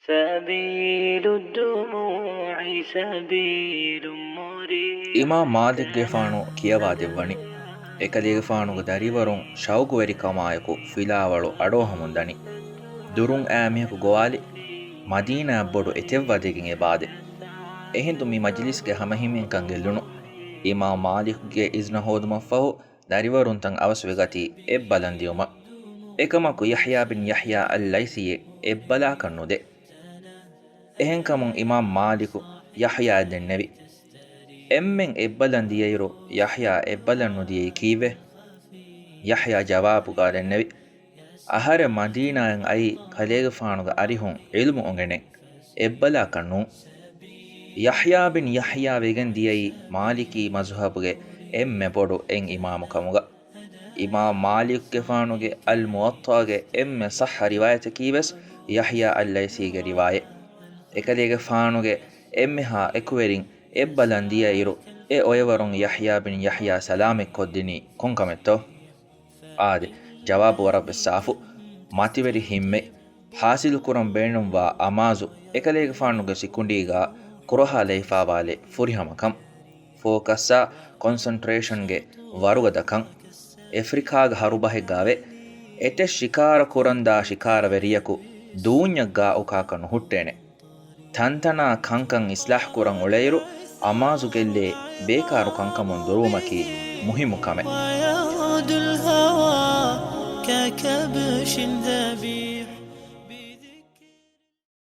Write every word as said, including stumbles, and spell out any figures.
سبيل الدموع سبيل مريح. އިމާމް މާލިކްގެފާނު ކިޔަވާ ދެއްވަނީ، އެކަލޭގެފާނުގެ ދަރިވަރުން ޝައުގުވެރިކަމާއެކު ފިލާވަޅު އަޑުއަހަމުން ދަނީ. ދުރުން އައި މީހަކު ގޮވާލި، މަދީނާއަށް ބޮޑު އެތެއް ވަދެގެން އެބާދެ. އެހިނދު މި މަޖިލިސްގެ ހަމަހިމޭންކަން ގެއްލުނު. އިމާމް މާލިކްގެ އިޒްނަ ހޯދުމަށްފަހު، ދަރިވަރުންތައް އަވަސްވެގަތީ އެއްބަލަން ދިޔުމަށް. އެކަމަކު، ޔަޙްޔާ ބިން ޔަޙްޔާ އަލް ލައިސީއެއް އެއްބަލާކަށް ނުދޭ. އެހެންކަމުން އިމާމް މާލިކު ޔަޙްޔާއަށް ދެންނެވި، އެންމެން އެއްބަލަން ދިޔައިރު، ޔަޙްޔާ އެއްބަލަން ނުދިޔައީ ކީއްވެ؟ ޔަޙްޔާ ޖަވާބުގާ ދެންނެވި، އަހަރެން މަދީނާއަށް އައީ ކަލޭގެފާނުގެ އަރިހުން ޢިލްމު އުނގެނެން، އެއްބަލާކަށް ނޫން. ޔަޙްޔާ ބިން ޔަޙްޔާ ވެގެން ދިޔައީ މާލިކީ މަޒުހަބުގެ އެންމެ ބޮޑު އެއް އިމާމު ކަމުގަ. އިމާމް މާލިކުގެފާނުގެ އަލް މުވައްޠާގެ އެންމެ ޞައްޙަ ރިވާޔަތަކީ ވެސް ޔަޙްޔާ އަލް ލައިސީގެ ރިވާޔަތް. އެކަލޭގެފާނުގެ އެންމެހާ އެކުވެރިން އެއްބަލަން ދިޔައިރު، އެ އޮޔަވަރުން ޔަޙްޔާ ބިން ޔަޙްޔާ ސަލާމަތްކޮށްދިނީ ކޮންކަމެއްތޯ؟ އާދެ، ޖަވާބު ވަރަށް ވެސް ސާފު. މަތިވެރި ހިތްމެއް، ހާސިލުކުރަން ބޭނުންވާ އަމާޒު، އެކަލޭގެފާނުގެ ސިކުނޑީގާ ކުރަހާލައިފާވާލެއް ފުރިހަމަކަން. ފޯކަސްއާ ކޮންސަންޓްރޭޝަންގެ ވަރުގަދަކަން. އެފްރިކާގެ ހަރުބަހެއްގާވެ، އެތައް ޝިކާރަ ކުރަންދާ ޝިކާރަވެރިޔަކު ދޫންޏަށް ގާއުކާކަށް ނުހުއްޓޭނެ. ތަންތަނާ ކަންކަން އިސްލާހް ކުރަން އުޅޭއިރު، އަމާޒު ގެއްލޭ ބޭކާރު ކަންކަމުން ދުރުވުމަކީ މުހިއްމު ކަމެއް. ويهدي الهوى ككبش ذبيح.